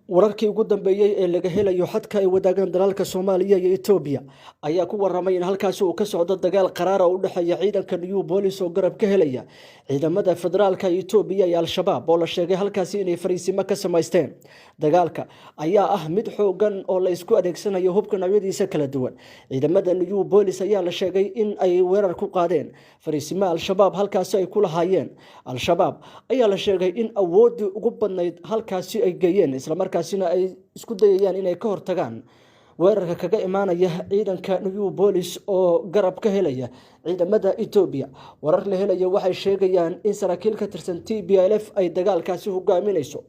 Wararkii ugu dambeeyey ee laga helayo xadka ay wadaagaan dalalka Soomaaliya iyo Etoobiya ayaa ku waramay in halkaasi uu ka socdo dagaal qaraara oo u dhexeeya ciidanka New Bolis oo garab ka helaya ciidamada federaalka Etoobiya iyo Al-Shabaab oo la sheegay halkaasi inay fariisimo ka samaysteen. Dagaalka ayaa ah mid xoogan oo la isku adeegsanayo hubka noocyadiisa kala duwan. Ciidamada New Bolis ayaa la sheegay in ay weerar ku qaadeen fariisimo Al-Shabaab halkaasi ay ku lahaayeen. Al-Shabaab ayaa la sheegay in awooddii ugu badnayd halkaasi ay geeyeen, islamarkaasina ay isku dayayaan inay ka hortagaan weerarka kaga imaanaya ciidanka New Bolis oo garab ka helaya ciidamada Etoobiya. Warar la helaya waxay sheegayaan in saraakiil ka tirsan TPLF ay dagaalkaasi hogaaminayso,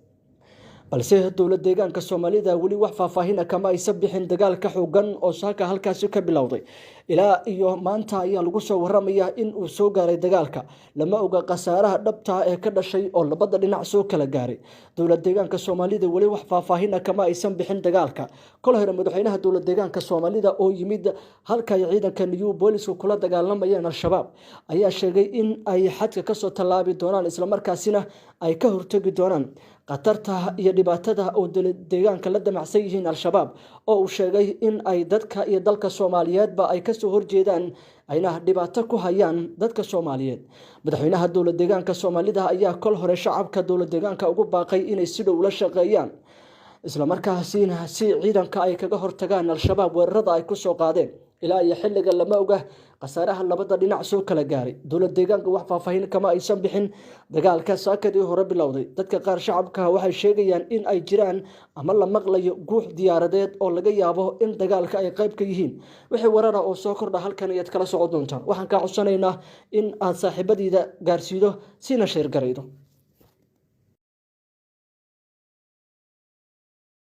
balse dowlad deegaanka Soomaalida weli wax faahfaahina kama aysan bixin dagaalka xoogan oo saaka halkaasi ka bilowday. Ilaa iyo maanta ayaa lagu soo waramayaa in uu soo gaaray dagaalka. Lama oga khasaaraha dhabta ee ka dhashay oo labada dhinac soo kala gaaray. Dowlad deegaanka Soomaalida weli wax faahfaahina kama aysan bixin dagaalka. Kol hore madaxweynaha dowlad deegaanka Soomaalida oo yimid halka ay ciidanka New Booliska kula dagaalamayeen Al-Shabaab ayaa sheegay in ay xadka kasoo tallaabi doonaan, islamarkaasina ay ka hortegi doonaan khatarta iyo dhibaatada oo deegaanka la damacsan yihiin Al-Shabaab, oo uu sheegay in ay dadka iyo dalka Soomaaliyeedba ay kasoo horjeedaan, ayna dhibaato ku hayaan dadka Soomaaliyeed. Madaxweynaha dowlad deegaanka Soomaalida ayaa kol hore shacabka dowlad deegaanka ugu baaqay inay si dhow la shaqeeyaan, islamarkaasina si ciidanka ay kaga hortagaan Al-Shabaab weerarada ay kusoo qaadeen. Ilaa iyo xilliga lama oga khasaaraha labada dhinac soo kala gaaray. Dowlad deegaanka wax faahfaahin kama aysan bixin dagaalka saakadii hore bilowday. Dadka qaar shacabka waxay sheegayaan in ay jiraan ama la maqlayo guux diyaaradeed oo laga yaabo in dagaalka ay qayb ka yihiin. Wixii warara oo soo kordha halkan ayaad kala socon doontaan. Waxaan kaa codsanaynaa in aad saaxiibadiida gaarsiido, sina share garaydo.